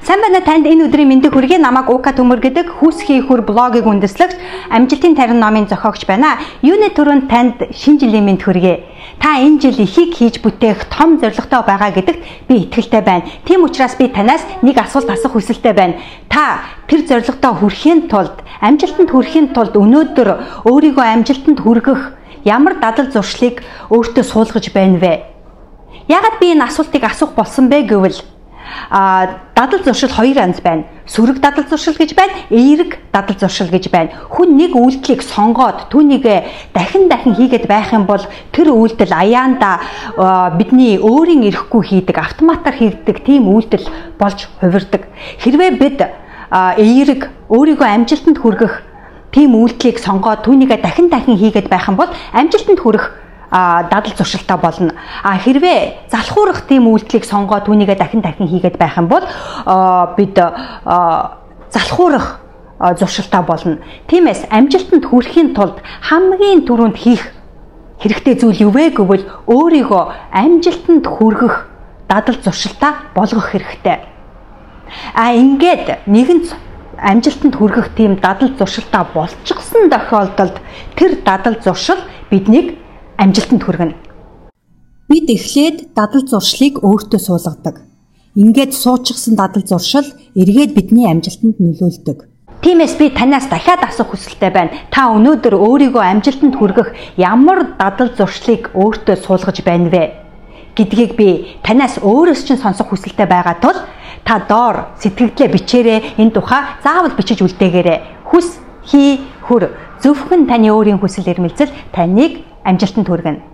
Сайн байна уу, танд энэ өдрийн мэндийг хүргэе. Намайг Ука Төмөр гэдэг Хүс хий хүр блогийг үндэслэгч, амжилтын тарин номын зохиогч байна. Юуны түрүүнд танд шинэ жилийн мэнд хүргэе. Та энэ жил ихийг хийж бүтээх том зорилготой байгаа гэдэгт би итгэлтэй байна. Тийм учраас би танаас нэг асуулт асуух хүсэлтэй байна. Та тэр зорилгодоо хүрэхийн тулд, амжилтанд хүрэхийн тулд өнөөдөр өөрийгөө амжилтанд хүргэх ямар дадал зуршлыг өөртөө суулгаж байна вэ? Яагаад би энэ асуултыг асуух болсон бэ гэвэл дадал зуршил хоёр янз байна. Сөрөг дадал зуршил гэж байна, эерэг дадал зуршил гэж байна. Хүн нэг үйлдэлийг сонгоод түүнийг дахин дахин хийгээд байх юм бол тэр үйлдэл аяанда бидний өөрийн эрэхгүй хийдэг, автоматар хийгдэг тийм үйлдэл болж хувирдаг. Хэрвээ бид эерэг өөрийгөө амжилтанд хүргэх тийм үйлдэлийг сонгоод түүнийг дахин дахин хийгээд байх юм бол амжилтанд хүрэх дадал зуршилтай болно. А хэрвээ залхуурах тийм үйлдэлийг сонгоод түүнийгээ дахин дахин хийгээд байх юм бол бид залхуурах зуршилтай болно. Тиймээс амжилтанд хүрэхийн тулд хамгийн түрүүнд хийх хэрэгтэй зүйл юу вэ гэвэл өөрийгөө амжилтанд хүргэх дадал зуршилтай болгох хэрэгтэй. А ингээд нэгэн амжилтанд хүргэх тийм дадал зуршилтай болчихсон тохиолдолд тэр дадал зуршил биднийг амжилтанд хүргэнэ. Бид эхлээд дадал зуршлыг өөртөө суулгадаг. Ингээд суучихсан дадал зуршил эргээд бидний амжилтанд нөлөөлдөг. Тиймээс би танаас дахиад асуух хүсэлтэй байна. Та өнөөдөр өөрийгөө амжилтанд хүргэх ямар дадал зуршлыг өөртөө суулгаж байна вэ гэдгийг би танаас өөрөөс чинь сонсох хүсэлтэй байгаа тул та доор сэтгэгдлээ бичээрэй. Энэ тухай заавал бичиж үлдээгээрэй. Хүс хий хүр. Зөвхөн таны өөрийн хүсэл эрмэлзэл таныг амжилтанд хүргэнэ.